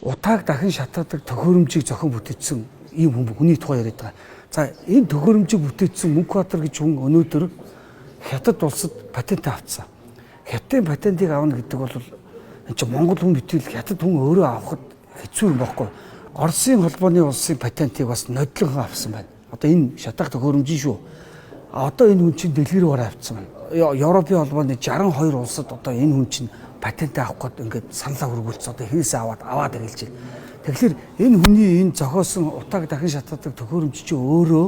Утааг дахин шатаадаг төхөөрөмжийг зохион бүтээсэн ийм хүн, хүний тухай яриад байгаа. За, энэ төхөөрөмжийг бүтээсэн Мөнхбаатар гэж хүн өнөөдөр Хятад улсад патент авцсан. Хятадын патентыг авна гэдэг бол энэ чинь Монгол хүн битэл Хятад хүн өөрөө авахд хэцүү юм бохгүй. Оросын холбооны улсын патентыг бас нодлогон авсан байна. Одоо энэ шатаах төхөөрөмж шүү. Одоо энэ хүн чинь дэлгэр бараа авцсан байна. Европын холбооны 62 улсад одоо энэ хүн чинь патент авах гээд ингээд саналаа хөргүүлсэн. Одоо хинээсээ аваад эхэлж байна. Тэгэхээр энэ хүний энэ зохиосон утааг дахин шатаадаг төхөөрөмж чинь өөрөө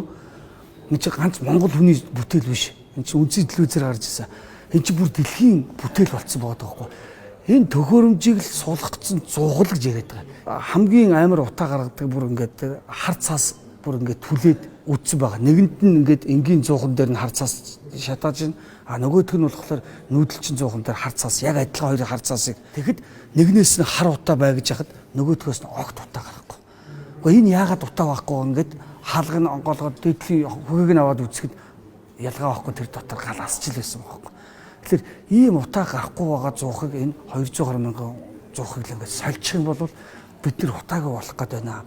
энэ чинь ганц Монгол хүний бүтээл биш. Энэ чинь үндсэн телевизээр гарч ирсэн. Энэ чинь бүр дэлхийн бүтээл болцсон байгаа байхгүй. Энэ төхөөрөмжийг л суулгацсан зугал гэж яриад байгаа. Хамгийн амар утаа гаргадаг бүр ингээд хар цаас бүр ингээд түлээд үтсэн байгаа. Нэгэнд нь ингээд энгийн зуухан дээр нь хар цаас шатааж байна. А нөгөөх нь болохоор нүүдэлчин зуухан дээр хар цаас, яг адилхан хоёр хар цаасыг. Тэгэхэд нэгнээс нь хар утаа бай гэж яхад нөгөөдхөөс нь огт утаа гарахгүй. Гэхдээ энэ яагаад утаа байхгүй ингээд хаалга нь онгоолгоод дээдлийн хөгийг нь аваад үзэхэд ялгаа байхгүй, тэр дотор гал асч л байсан байхгүй. Тэгэхээр ийм утаа гарахгүй байгаа зуухыг, энэ 200 гаруй мянган зуухыг л ингээд сольчих юм бол бид нар утаагүй болох гээд байна.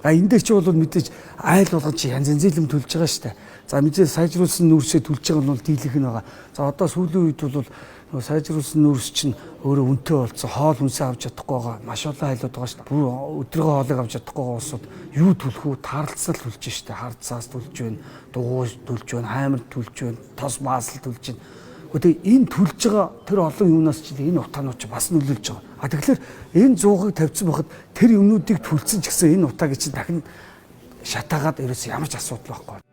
А энэ дээр чи бол мэдээж айл болгон чи янз янзын юм төлж байгаа шүү дээ. За, мэдээж сайжруулсан нүүрсээ төлж байгаа нь бол дийлэх нь байгаа. За, одоо сүүлийн үед бол нөгөө сайжруулсан нүүрс чинь өөрөө үнэтэй болсон, хоол хүнсээ авч чадахгүй байгаа. Маш олон айлууд байгаа шүү дээ. Бүр өдрийнхөө хоолыг авч чадахгүй байгаа улсууд юу төлөх үү? Таарлцал төлж шүү дээ. Хар цаас төлж байна, дугуй төлж байна, хаймар төлж байна, тос маасал төлж байна. Гэхдээ энэ төлж байгаа тэр олон юмнаас чинь энэ утаанууд чинь бас нөлөөлж байгаа. А тэгэхээр энэ зуугыг тавьсан байхад тэр юмнуудыг төлсөн ч гэсэн энэ утааг чинь дахин шатаагаад ерөөс ямар ч асуудал байхгүй.